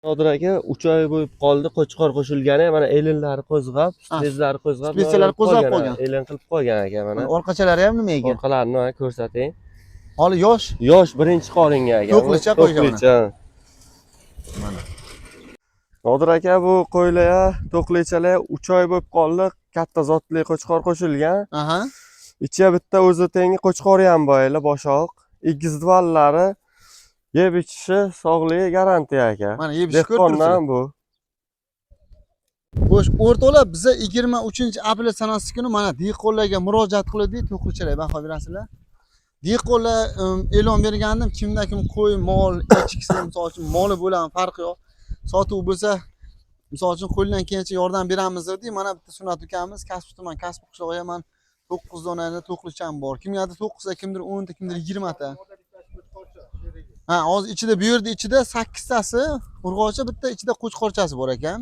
Nodir aka, 3 oy bo'lib qoldi, qo'chqor qo'shilgani, mana elinlari qo'zg'ab, bezlari qo'zg'ab, Spetsalari qo'zg'ab qolgan. Elin qilib qo'ygan aka mana. Mana orqachalari ham nima ekan? Orqalarini mana ko'rsating. Holi yosh. Yosh, birinchi qoringa aka. To'qlicha qo'ygan mana. To'qlicha. Mana. Nodir aka, bu qo'ylar, to'qlichalar 3 oy bo'lib qoldi, katta zotli qo'chqor qo'shilgan. Aha. Ichiga bitta o'zi tengi qo'chqori ham bor, ela boshoq. Egizvallari yeb ichishi, sog'ligi garantiya aka. Mana yeb ichib ko'rib turibsizlar. Dehqondan bu. Xo'sh, o'rtoqlar, biza 23-aprel sanasi kuni mana dehqonlarga murojaat qildik, to'qlichalar baho berasizlar. Dehqonlar e'lon bergandim, kimda kim qo'y, mol, echkisi, misol uchun moli bo'ladi, farqi yo'q. Sotuv bo'lsa, misol uchun qo'ldan kelgancha yordam beramiz dedik. Mana bitta Sunnat ukamiz Kasbi tuman, Kasbi qishlog'iga man 9 donali to'qlicham bor. Kimgadir 9 ta, kimdir 10 ta, kimdir 20 ta. Ha, hozir ichida bu yerda ichida 8 tasi urg'ochi, bitta ichida qo'chqorchasi bor ekan.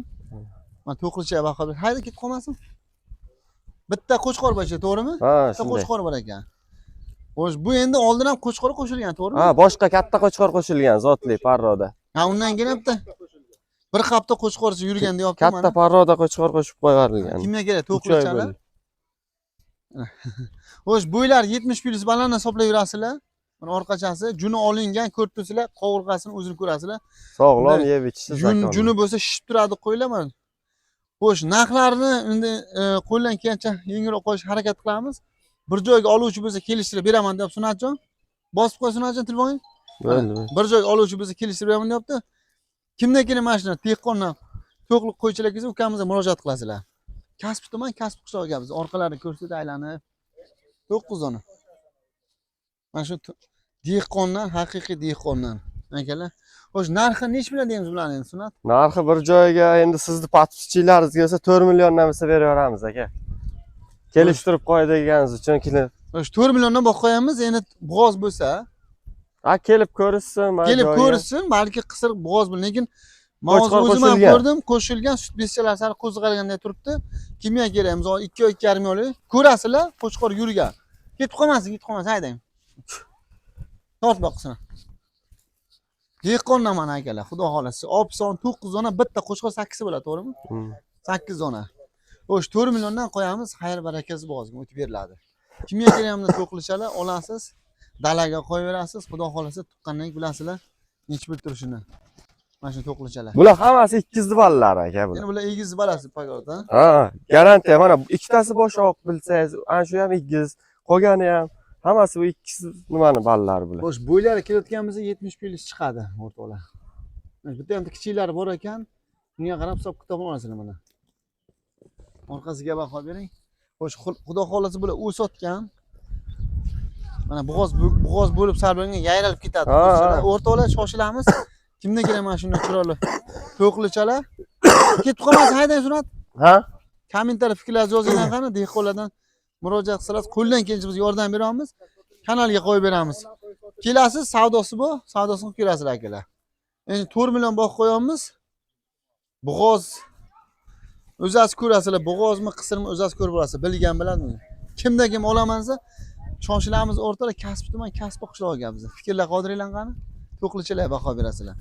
Mana to'qlicha baho ber. Hayda ketib qolmasin. Bitta qo'chqor bor ichida, to'g'rimi? Ha, Bitta shunday. qo'chqor bor ekan. Xo'sh, bu endi oldin ham qo'chqor qo'shilgan, to'g'rimi? Ha, boshqa katta qo'chqor qo'shilgan zotli parroda. Ha, undan keyin bitta bir hafta qo'chqorcha yurgan deyapti Katta mana. parroda qo'chqor qo'shib qo'yverilgan. Kimga kerak 3 oy to'qlichalar? bo'ldi. Xo'sh, bo'ylar 70 plyus baland hisoblayverasizlar. Mana orqachasi juni olingan, ko'rib turibsizlar, qovurg'asini o'zini ko'rasizlar. Sog'lom Bunday yeb ichishi Jun, zakon. juni bo'lsa shishib turadi qo'ylar mana. Xo'sh, narxlarni endi qo'ldan kelgancha yengilroq qo'yishga harakat qilamiz. Bir joyga oluvchi bo'lsa kelishtirib beraman deyapti Sunnatjon. Bosib qo'y Sunnatjon telefoningni. Bo'ldi. Bir joyga oluvchi bo'lsa kelishtirib beraman deyapti. Kimdan keyin mana shuni dehqondan to'qliq qo'ychilar kelsa ukamizga murojaat qilasizlar. Kasbi tuman, Kasbi qishlog'iga biz orqalarini ko'rsatib aylanib 9 dona. Mana shu dehqondan, haqiqiy dehqondan. Akalar. Xo'sh, narxi nechi bilan deymiz bularni endi Sunnat? Narxi bir joyga endi sizni подписчик laringiz kelsa 4 milliondan bo'lsa beraveramiz aka. Kelishtirib qo'y deganingiz uchun kelib. Xo'sh, 4 milliondan boq qo'yamiz. Endi bo'g'oz bo'lsa, Ha, kelib ko'rishsin, mana kelib joyga. ko'rsin, balki qisir bo'g'oz bo'lsin, lekin men hozir Qo'chqor o'zim ham qo'shilgan. ko'rdim, qo'shilgan sut beschalar sal qo'zg'alganday turibdi. Kimga kerak? Misol 2 oy, 2,5 oylik ko'rasizlar, qo'chqor yurgan. Ketib qolmasin, ketib qolmasin, haydang. Tort boqsin. Dehqondan mana akalar, xudo xolasa, olib son 9 dona, bitta qo'chqor 8 bo'ladi, to'g'rimi? Hmm. 8 dona. Xo'sh, 4 milliondan qo'yamiz, xayr barakasi bo'g'ozga o'tib beriladi. Kimga kerak bunda to'qlichalar olasiz, dalaga qo'yaverasiz, xudo xolasa tuqqandan keyin bilasizlar nechi pul turishini. Mana shu to'qlichalar. Bular hammasi ikkizdivallar aka bular. Endi bular egiz balasi pagod, ha? Ha, garantiya mana ikkitasi boshoq bilsangiz, ana shu ham iggiz, qolgani ham hammasi bu ikkisi nimani ballari bular. Xo'sh, bo'ylari kelayotgan bo'lsa 70 plyus chiqadi o'rtoqlar. Mana bitta ham kichiklari bor ekan. Bunga qarab hisob kitob olasizlar mana. Orqasiga baho bering. Xo'sh, xudo xolasa bular o'sayotgan. Mana bo'g'oz bo'g'oz bo'lib sal bo'lgan yayralib ketadi. Ha, ha. O'rtoqlar, shoshilamiz. Kimdan kerak mana shunday chiroyli to'qlichalar? Ketib qolmasin, haydang Sunnat. Ha? Kommentariy fikrlaringizni yozinglar qani, dehqonlardan murojaat qilsangiz, qo'ldan kelgancha biz yordam beramiz. Kanalga qo'yib beramiz. Kelasiz, savdosi bu, savdosini qilib kelasizlar akalar. Endi 4 million boq qo'yamiz. Bo'g'oz o'zasi ko'rasizlar, bo'g'ozmi, qisirmi o'zasi ko'rib olasiz, bilgan biladi. Kimda kim olaman desa, shoshilamiz o'rtoqlar, Kasbi tuman, Kasbi qishlog'iga biz. Fikrlar qoldiringlar qani. To'qlichalar baho berasizlar.